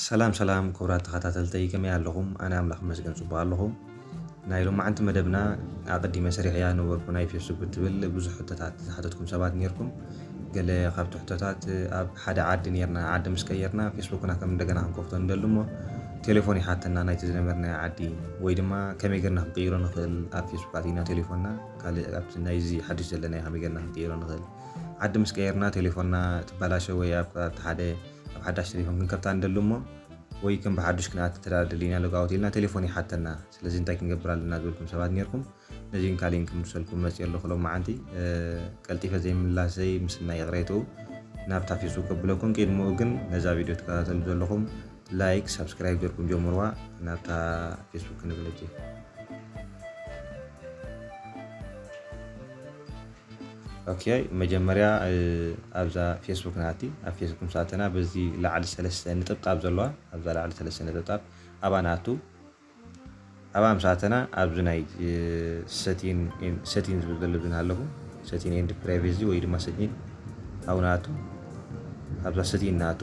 ሰላም ሰላም ክቡራት ተኸታተልተይ፣ ከመይ ኣለኹም? ኣነ ኣምላኽ ይመስገን ጽቡቕ ኣለኹ። ናይ ሎማዓንቲ መደብና ኣቐዲመ ሰሪሐያ ነበርኩ፣ ናይ ፌስቡክ እትብል ብዙሕ ሕቶታት ዝሓተትኩም ሰባት ኔርኩም። ገለ ካብቲ ሕቶታት፣ ኣብ ሓደ ዓዲ ኔርና፣ ዓዲ ምስ ቀየርና ፌስቡክና ከም እንደገና ክንከፍቶ ንደሊ እሞ ቴሌፎን ይሓተና፣ ናይቲ ዝነበርናዮ ዓዲ ወይ ድማ ከመይ ጌርና ክንቅይሮ ንኽእል፣ ኣብ ፌስቡክ ኣቲና ቴሌፎንና ካልእ ኣብቲ ናይዚ ሓድሽ ዘለናዮ ከመይ ጌርና ክንቅይሮ ንኽእል፣ ዓዲ ምስ ቀየርና ቴሌፎንና ትበላሸ ወይ ኣብ፣ ኣብቲ ሓደ ኣብ ሓዳሽ ቴሌፎን ክንከፍታ ንደሊ እሞ ወይ ከም ብሓዱሽ ክንኣቲ እንተ ደኣ ደሊና ሎግ ኣውት ኢልና ቴሌፎን ይሓተና። ስለዚ እንታይ ክንገብር ኣለና ዝበልኩም ሰባት ኔርኩም፣ ነዚን ካሊእን ክምልሰልኩም መጽየ ኣለኹ ሎማዓንቲ። እ፣ ቀልጢፈ ዘይምምላሰይ ምስናይ ይቕሬትኡ ናብታ ፌስቡክ ከብለኩም። ቅድሚኡ ግን ነዛ ቪድዮ ትከታተሉ ዘለኹም ላይክ፣ ሳብስክራይብ ጌርኩም ጀምርዋ። ናብታ ፌስቡክ ክንብል ሕጂ። ኦኬ፣ መጀመርያ፣ እ፣ ኣብዛ ፌስቡክ ንኣቲ። ኣብ ፌስቡክ ምስ ኣተና በዚ ላዕሊ ሰለስተ ነጠብጣብ ዘለዋ፣ ኣብዛ ላዕሊ ሰለስተ ነጠብጣብ ኣብኣ ንኣቱ። ኣብኣ ምስ ኣተና ኣብዚ ናይ፣ እ፣ ሰቲን ኤን-፣ ሰቲን ዝብል ዘሎ እዚ ንሃለኹ፣ ሰቲን ኤንድ ፕራይቬሲ ወይ ድማ ሰቲን ኣብኡ ንኣቱ። ኣብዛ ሰቲን ንኣቱ፣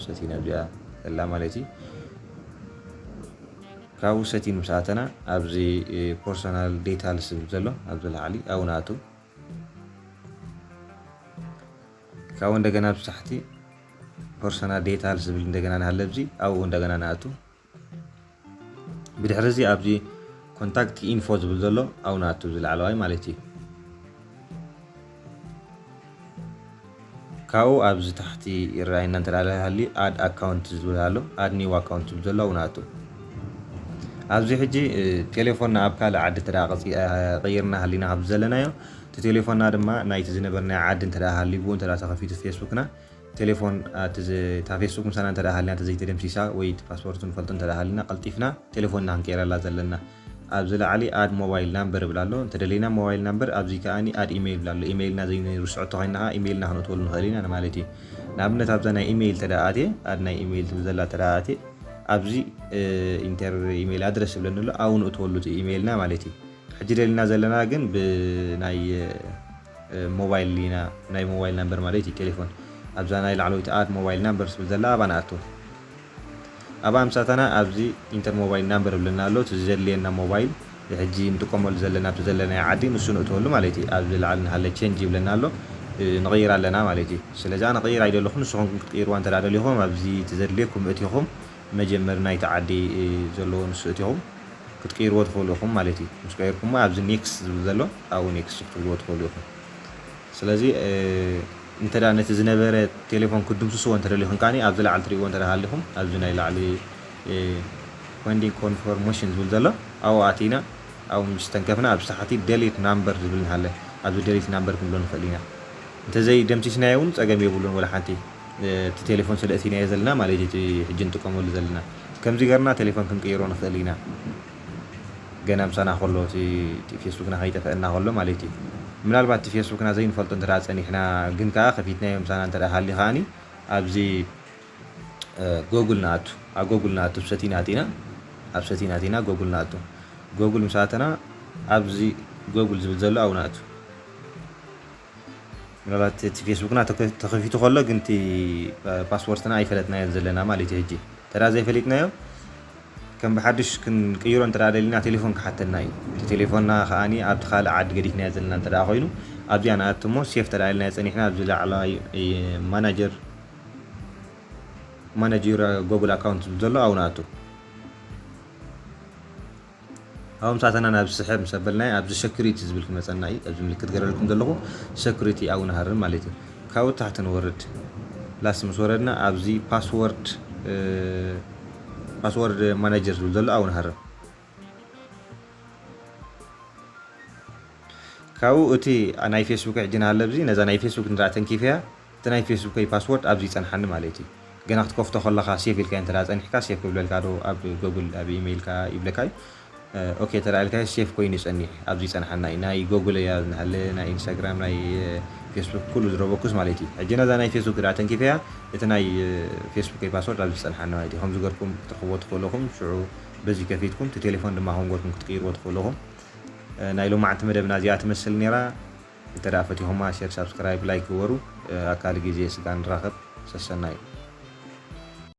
ሰቲን ኣብዚኣ ዘላ ማለት እዩ። ካብኡ ሰቲን ምስ ኣተና ኣብዚ፣ እ፣ ፐርሶናል ዴታልስ ዝብል ዘሎ ኣብዚ ላዕሊ ኣብኡ ንኣቱ። ካብኡ እንደገና ኣብዚ ታሕቲ ፐርሶናል ዴታልስ ዝብል እንደገና ንሃለ ኣብዚ ኣብኡ እንደገና ንኣቱ። ብድሕሪ እዚ ኣብዚ ኮንታክት ኢንፎ ዝብል ዘሎ ኣብኡ ንኣቱ፣ ኣብዚ ላዕለዋይ ማለት እዩ። ካብኡ ኣብዚ ታሕቲ ይረኣየና እንተ ደኣ ሃልዩ ኣድ ኣካውንት ዝብል ኣሎ፣ ኣድ ኒው ኣካውንት ዝብል ዘሎ ኣብኡ ንኣቱ። ኣብዚ ሕጂ፣ እ፣ ቴሌፎንና ኣብ ካልእ ዓዲ እንተ ደኣ ቀጺ-፣ እ፣ ቀይርና ሃሊና ካብ ዘለናዮ፣ እቲ ቴሌፎንና ድማ ናይቲ ዝነበርናዮ ዓዲ እንተ ደኣ ሃልዩ፣ ብኡ እንተ ደኣ ተኸፊቱ ፌስቡክና፣ ቴሌፎን፣ እ፣ እቲ ዝ-፣ እታ ፌስቡክ ምሳና እንተ ደኣ ሃልያ እንተ ዘይተደምሲሳ ወይ እቲ ፓስወርድ ንፈልጦ እንተ ደኣ ሃሊና፣ ቀልጢፍና ቴሌፎንና ክንቀይረላ ዘለና። ኣብዚ ላዕሊ ኣድ ሞባይል ናምበር ይብል ኣሎ። እንተደለይና ሞባይል ናምበር፣ ኣብዚ ከኣኒ ኣድ ኢሜይል ይብል ኣሎ። ኢሜይልና ዘይንርስዖ እንተኾይንና ከኣ ኢሜይልና ክነእትወሉ ንኽእል ኢና ማለት እዩ። ንኣብነት ኣብዛ ናይ ኢሜይል እንተ ደኣ ኣትየ፣ ኣድ ናይ ኢሜይል ትብል ዘላ እንተ ደኣ ኣትየ፣ ኣብዚ፣ እ፣ ኢንተር ኢሜይል ኣድረስ ይብለኒ ኣሎ። ኣብኡ ንእትወሉ እቲ ኢሜይልና ማለት እዩ። ሕጂ ደሊና ዘለና ግን ብናይ፣ እ፣ ሞባይል ኢና፣ ናይ ሞባይል ናምበር ማለት እዩ፣ ቴሌፎን። ኣብዛ ናይ ላዕለወይቲ ኣድ ሞባይል ናምበር ትብል ዘላ ኣብኣ ንኣቱ። ኣብኣ ምስ ኣተና ኣብዚ ኢንተር ሞባይል ናምበር ይብለና ኣሎ። እቲ ዘድልየና ሞባይል፣ ሕጂ ንጥቀመሉ ዘለና፣ ኣብቲ ዘለናዮ ዓዲ፣ ንሱ ንእትወሉ ማለት እዩ። ኣብዚ ላዕሊ ንሃለ ቼንጅ ይብለና ኣሎ። እ፣ ንቕይር ኣለና ማለት እዩ። ስለዚ ኣነ ክቕይር ኣይደለኹን። ንስኹም ክትቅይርዋ እንተ ደኣ ደሊኹም፣ ኣብዚ እቲ ዘድልየኩም እቲኹም መጀመሪ ናይቲ ዓዲ፣ እ፣ ዘለዎ ንሱ እቲኹም ክትቅይርዎ ትኽእሉ ኢኹም ማለት እዩ። ምስ ቀየርኩሞ ኣብዚ ኔክስት ዝብል ዘሎ ኣብኡ ኔክስት ክትብልዎ ትኽእሉ ኢኹም። ስለዚ፣ እ፣ እንተ ደኣ ነቲ ዝነበረ ቴሌፎን ክትድምስስዎ እንተ ደሊኹም ከኣኒ ኣብዚ ላዕሊ ትርእይዎ እንተ ደኣ ሃሊኹም ኣብዚ ናይ ላዕሊ፣ እ፣ ፔንዲንግ ኮንፈርሜሽን ዝብል ዘሎ ኣብኡ ኣቲና ኣብኡ ምስ ተንከፍና ኣብዚ ታሕቲ ደሊት ናምበር ዝብል ንሃለ ኣብዚ ደሊት ናምበር ክንብሎ ንኽእል ኢና። እንተ ዘይደምሲስናዮ እውን ጸገም የብሉን ወላ ሓንቲ። እቲ ቴሌፎን ስለ እቲናዮ ዘለና ማለት እዩ፣ እቲ ሕጂ ንጥቀመሉ ዘለና። ከምዚ ገርና ቴሌፎን ክንቅይሮ ንኽእል ኢና። ገና ምሳና ከሎ፣ እቲ፣ እቲ ፌስቡክና ከይጠፍአና ከሎ ማለት እዩ። ምናልባት እቲ ፌስቡክና ዘይንፈልጦ እንተ ደኣ ጸኒሕና፣ ግን ከኣ ከፊትናዮ ምሳና እንተ ደኣ ሃልዩ ከኣኒ፣ ኣብዚ፣ እ፣ ጎጉል ንኣቱ። ኣብ ጎጉል ንኣቱ፣ ኣብ ሰቲን ኣቲና፣ ኣብ ሰቲን ኣቲና ጎጉል ንኣቱ። ጎጉል ምስ ኣተና፣ ኣብዚ ጎጉል ዝብል ዘሎ ኣብኡ ንኣቱ። ምናልባት እቲ ፌስቡክና ተከ-፣ ተኸፊቱ ከሎ ግን እቲ ፓስወርድና ኣይፈለጥናዮን ዘለና ማለት እዩ። ሕጂ እንተ ደኣ ዘይፈሊጥናዮ ከም ብሓድሽ ክንቅይሮ እንተ ደኣ ደሊና ቴሌፎን ክሓተና እዩ። እቲ ቴሌፎንና ከኣኒ ኣብቲ ካልእ ዓዲ ገዲፍናዮ ዘለና እንተ ደኣ ኮይኑ ኣብዚኣ ንኣቱ እሞ ሴፍ እንተ ደኣ ኢልናዮ ጸኒሕና ኣብዚ ላዕለዋይ፣ እ፣ ማናጀር፣ ማናጀር ጎግል ኣካውንት ዝብል ዘሎ ኣብኡ ንኣቱ። ኣብኡ ምስ ኣተና ናብ ዝስሕብ ምስ ኣበልናዮ ኣብዚ ሰኩሪቲ ዝብል ክመጸና እዩ። ኣብዚ ምልክት ገረልኩም ዘለኹ ሰኩሪቲ ኣብኡ ንሃርም ማለት እዩ። ካብኡ ታሕቲ ንወርድ። ላስት ምስ ወረድና ኣብዚ ፓስወርድ፣ እ፣ ፓስወርድ ማናጀር ዝብል ዘሎ ኣብኡ ንሃርም። ካብኡ እቲ ናይ ፌስቡክ ሕጂ ንሃለ ኣብዚ ነዛ ናይ ፌስቡክ ንድኣ ተንኪፈያ። እቲ ናይ ፌስቡከይ ፓስወርድ ኣብዚ ይጸንሓኒ ማለት እዩ። ገና ክትከፍቶ ከለኻ ሴፍ ኢልካ እንተ ደኣ ጸኒሕካ፣ ሴፍ ክብለልካ ዶ ኣብ ጎግል፣ ኣብ ኢሜይልካ ይብለካ እዩ። እ፣ ኦኬ እንተ ደኣ ኢልካዮ ሴፍ ኮይኑ ይጸኒሕ፣ ኣብዚ ይጸንሓና እዩ። ናይ ጎግል እያ ዝንሃለ፣ ናይ ኢንስታግራም፣ ናይ፣ እ፣ ፌስቡክ ኩሉ ዝረበኩስ ማለት እዩ። ሕጂ ነዛ ናይ ፌስቡክ ደኣ ተንኪፈያ፣ እቲ ናይ፣ እ፣ ፌስቡከይ ፓስወርድ ኣብዚ ይጸንሓኒ ማለት እዩ። ከምዚ ገርኩም ክትረኽብዎ ትኽእሉ ኢኹም። ሽዑ በዚ ከፊትኩም፣ እቲ ቴሌፎን ድማ ከም ገርኩም ክትቅይርዎ ትኽእሉ ኢኹም። እ፣ ናይ ሎማዓንቲ መደብና እዚኣ ትመስል ነይራ። እንተ ደኣ ፈቲኹማ ሼር፣ ሳብስክራይብ፣ ላይክ ግበሩ። እ፣ ኣብ ካልእ ግዜ ስጋ ንራኸብ። ሰሰናዩ።